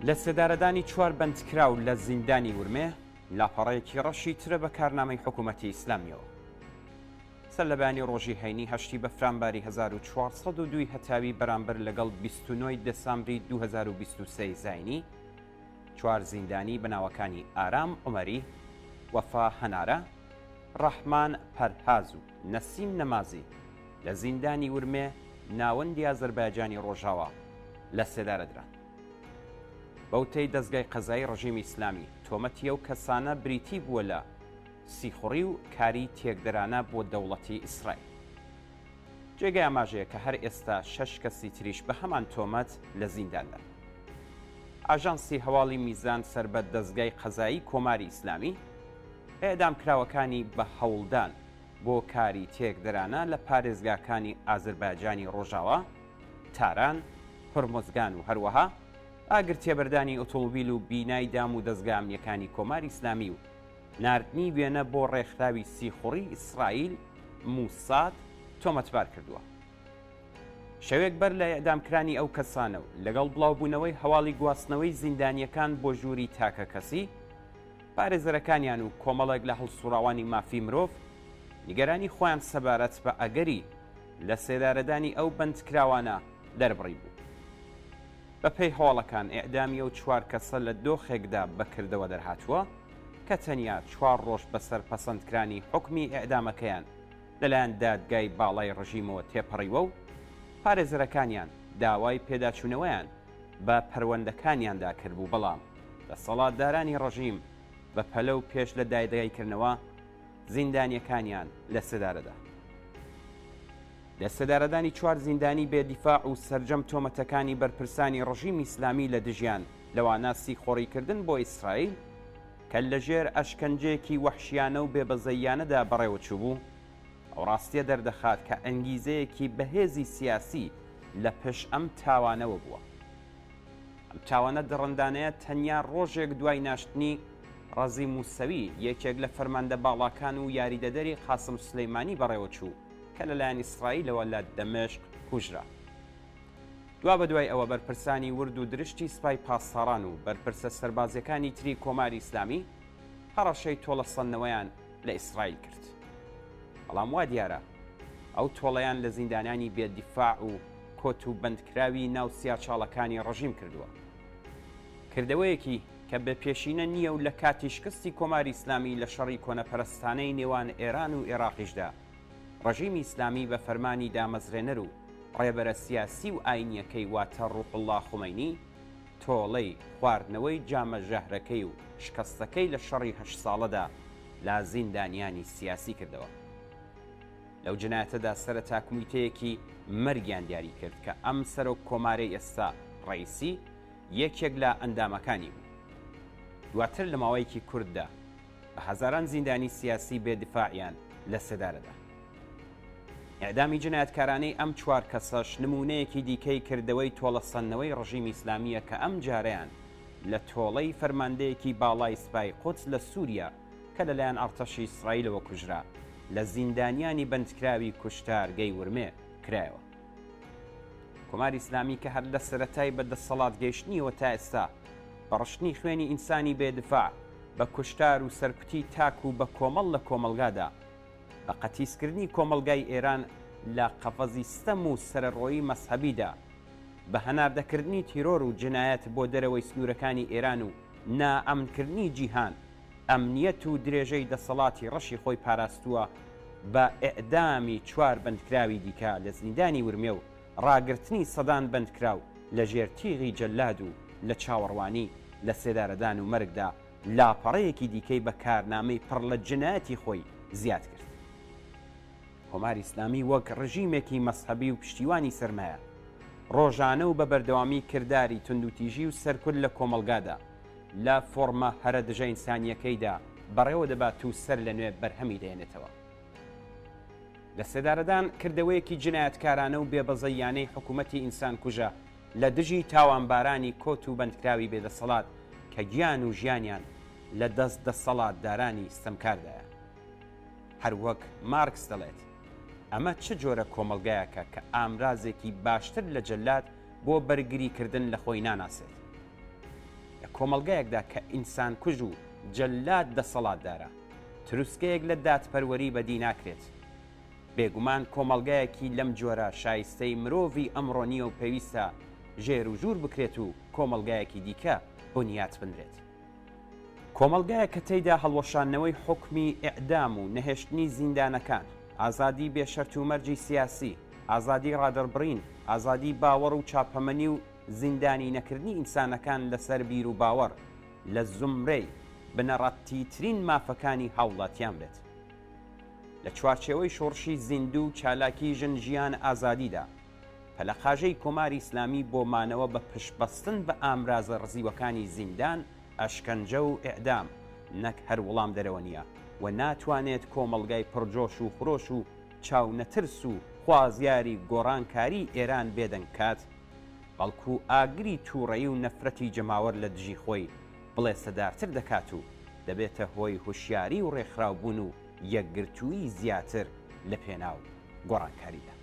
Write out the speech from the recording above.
لەسێدارەدانی چوار بەندکراو لە زیندانی ورمێ، لاپەڕەیەکی ڕەشی ترە بە کارنامەی حکوومەتی ئیسلامییەوە. سەرلەبەیانی ڕۆژی هەینی هەشتی بەفرانباری 1402 ی هەتاوی بەرامبەر لەگەڵ 29 ی دێسامبری 2023 ی زاینی، چوار زیندانی بە ناوەکانی ئارام عومەری، وەفا هەنارە، ڕەحمان پەرهاز و نەسیم نەمازی لە زیندانی ورمێ ناوەندی ئازەربایجانی ڕۆژاوا لە سێدارە دران. بە وتەی دەزگای قەزایی ڕژیمی ئیسلامی، تۆمەتی ئەو کەسانە بریتی بووە لە سیخوڕی و کاری تێکدەرانە بۆ دەوڵەتی ئیسرائیل. جێگای ئاماژەیە کە هەر ئێستا شەش کەسی تریش بە هەمان تۆمەت لە زینداندان. ئاژانسی هەواڵی میزان سەر بە دەزگای قەزایی کۆماری ئیسلامی، ئێعدامکراوەکانی بە هەوڵدان بۆ کاری تێکدەرانە لە پارێزگاکانی ئازربایجانی ڕۆژاوا، تاران، هورموزگان و هەروەها ئاگرتێبەردانی ئۆتۆمبیل و بینای دام و دەزگا ئەمنییەکانی کۆماری ئیسلامی و ناردنی وێنە بۆ ڕێکخراوی سیخوڕی ئیسرائیل، موساد، تۆمەتبار کردووە. شەوێک بەر لە ئێعدامکرانی ئەو کەسانە و لەگەڵ بڵاوبوونەوەی هەواڵی گواستنەوەی زیندانییەکان بۆ ژووری تاکەکەسی، پارێزەرەکانیان و کۆمەڵێک لە هەڵسوڕاوانی مافی مرۆڤ نیگەرانی خۆیان سەبارەت بە ئەگەری لەسێدارەدانی ئەو بەندکراوانە دەربڕیبوو. بەپێی هەواڵەکان ئێعدامی ئەو چوار کەسە لە دۆخێکدا بە کردەوە دەرهاتووە کە تەنیا چوار ڕۆژ بەسەر پەسەندکرانی حوکمی ئێعدامەکەیان لەلایەن دادگای باڵای ڕژیمەوە تێپەڕیوە و پارێزەرەکانیان داوای پێداچوونەوەیان بە پەروەندەکانیاندا کردبوو بەڵام دەسەڵاتدارانی ڕژیم بە پەلە و پێش لە دادگایکردنەوە زیندانیەکانیان لە سێدارەدا. لە سێدارەدانی چوار زیندانی بێ دیفاع و سەرجەم تۆمەتەکانی بەرپرسانی ڕژیمی ئیسلامی لە دژیان لەوانە سیخۆڕیکردن بۆ ئیسرائیل کە لەژێر ئەشکەنجەیەکی وەحشیانە و بێبەزەییانەدا بەڕێوەچووبوو، ئەو ڕاستیە دەردەخات کە ئەنگیزەیەکی بەهێزی سیاسی لە پشت ئەم تاوانەوە بووە. ئەم تاوانە دڕندانەیە تەنیا ڕۆژێک دوای ناشتنی ڕەزی موسەوی، یەکێک لە فەرماندە باڵاکان و یاریدەدەری قاسم سولەیمانی بەڕێوەچوو کە لەلایەن ئیسرائیلەوە لە دەمشق کوژرا. دوابەدوای ئەوە بەرپرسانی ورد و درشتی سپای پاسداران و بەرپرسە سەربازیەکانی تری کۆماری ئیسلامی هەڕەشەی تۆڵەسەندنەوەیان لە ئیسرائیل کرد. بەڵام وا دیارە ئەو تۆڵەیان لە زیندانیانی بێ دیفاع و کۆت و بەندکراوی ناو سیاچاڵەکانی ڕژیم کردووە. کردەوەیەکی کە بێ پێشینە نییە و لە کاتی شکستی کۆماری ئیسلامی لە شەڕی کۆنەپەرستانەی نێوان ئێران و ئێراقیشدا ڕژیمی ئیسلامی بە فەرمانی دامەزرێنەر و ڕێبەرە سیاسی و ئاینییەکەی واتە ڕوحوڵڵا خومەینی تۆڵەی خواردنەوەی جامە ژەهرەکەی و شکەستەکەی لە شەڕی هەشت ساڵەدا لە زیندانیانی سیاسی کردەوە. لەو جنایەتەدا سەرەتا کومیتەیەکی مەرگیان دیاری کرد کە ئەم سەرۆک کۆمارەی ئێستا، ڕەئیسی، یەکێک لە ئەندامەکانی بوو. دواتر لە ماوەیەکی کورتدا بە هەزاران زیندانی سیاسی بێ دیفاعیان لە سێدارە دا. ئێعدامی جنایەتکارانەی ئەم چوار کەسەش نموونەیەکی دیکەی کردەوەی تۆڵەسەندنەوەی ڕژیمی ئیسلامییە کە ئەم جارەیان لە تۆڵەی فەرماندەیەکی باڵای سپای قودس لە سووریا کە لەلایەن ئەڕتەشی ئیسرائیلەوە کوژرا، لە زیندانیانی بەندکراوی کوشتارگەی ورمێ کرایەوە. کۆماری ئیسلامی کە هەر لە سەرەتای بە دەسەڵات گەیشتنیەوە تا ئێستا بە ڕشتنی خوێنی ئینسانی بێ دفاع، بە کوشتار و سەرکوتی تاک و بە کۆمەڵ لە کۆمەڵگادا، بە قەتیسکردنی کۆمەڵگای ئێران لە قەفەزی ستەم و سەرەڕۆیی مەزهەبیدا، بە هەناردەکردنی تیرۆر و جنایەت بۆ دەرەوەی سنوورەکانی ئێران و نائەمنکردنی جیهان، ئەمنیەت و درێژەی دەسەڵاتی ڕەشی خۆی پاراستووە بە ئێعدامی چوار بەندکراوی دیکە لە زیندانی ورمێ و ڕاگرتنی سەدان بەندکراو لە ژێر تیغی جەلاد و لە چاوەڕوانی لە سێدارەدان و مەرگدا لاپەڕەیەکی دیکەی بە کارنامەی پڕ لە جنایەتی خۆی زیاد کرد. کۆماری ئیسلامی وەک ڕژیمێکی مەزهەبی و پشتیوانی سەرمایە، ڕۆژانە و بە بەردەوامی کرداری توندوتیژی و سەرکوت لە کۆمەڵگادا لە فۆڕمە هەرە دژە ئینسانییەکەیدا بەڕێوە دەبات و سەر لە نوێ بەرهەمی دەهێنێتەوە. لەسێدارەدان کردەوەیەکی جنایەتکارانە و بێبەزەییانەی حکوومەتی ئینسانکوژە لە دژی تاوانبارانی کۆت و بەندکراوی بێدەسەڵات کە گیان و ژیانیان لە دەست دەسەڵاتدارانی ستەمکاردایە. هەر وەک مارکس دەڵێت، ئەمە چ جۆرە کۆمەڵگایەکە کە ئامرازێکی باشتر لە جەلاد بۆ بەرگریکردن لە خۆی ناناسێت؟ کۆمەڵگایەکدا کە ئینسانکوژ و جەللاد دەسەڵاتدارە، تروسکەیەک لە دادپەروەری بەدی ناکرێت. بێگومان کۆمەڵگایەکی لەم جۆرە شایستەی مرۆڤی ئەمڕۆ نییە و پێویستە ژێر و ژوور بکرێت و کۆمەڵگایەکی دیکە بنیات بنرێت. کۆمەڵگایەک کە تێیدا هەڵوەشاندنەوەی حوکمی ئیعدام و نەهێشتنی زیندانەکان، ئازادی بێ شەرت و مەرجی سیاسی، ئازادی ڕادەربڕین، ئازادی باوەڕ و چاپەمەنی و زیندانی نەکردنی ئینسانەکان لەسەر بیر و باوەڕ لە زومرەی بنەڕەتیترین مافەکانی هاوڵاتیان بێت. لە چوارچێوەی شۆڕشی زیندوو و چالاکی ژن ژیان ئازادیدا، پەلەقاژەی کۆماری ئیسلامی بۆ مانەوە بە پشتبەستن بە ئامرازە ڕزیوەکانی زیندان، ئەشکەنجە و ئیعدام، نەک هەر وڵامدەرەوە نییە و ناتوانێت کۆمەڵگای پڕجۆش و خرۆش و چاونەترس و خوازیاری گۆڕانکاریی ئێران بێدەنگ بکات، بەڵکوو ئاگری تووڕەیی و نەفرەتی جەماوەر لە دژی خۆی بڵێسەدارتر دەکات و دەبێتە هۆی هوشیاری و ڕێکخراوبوون و یەکگرتوویی زیاتر لە پێناو گۆڕانکاریدا.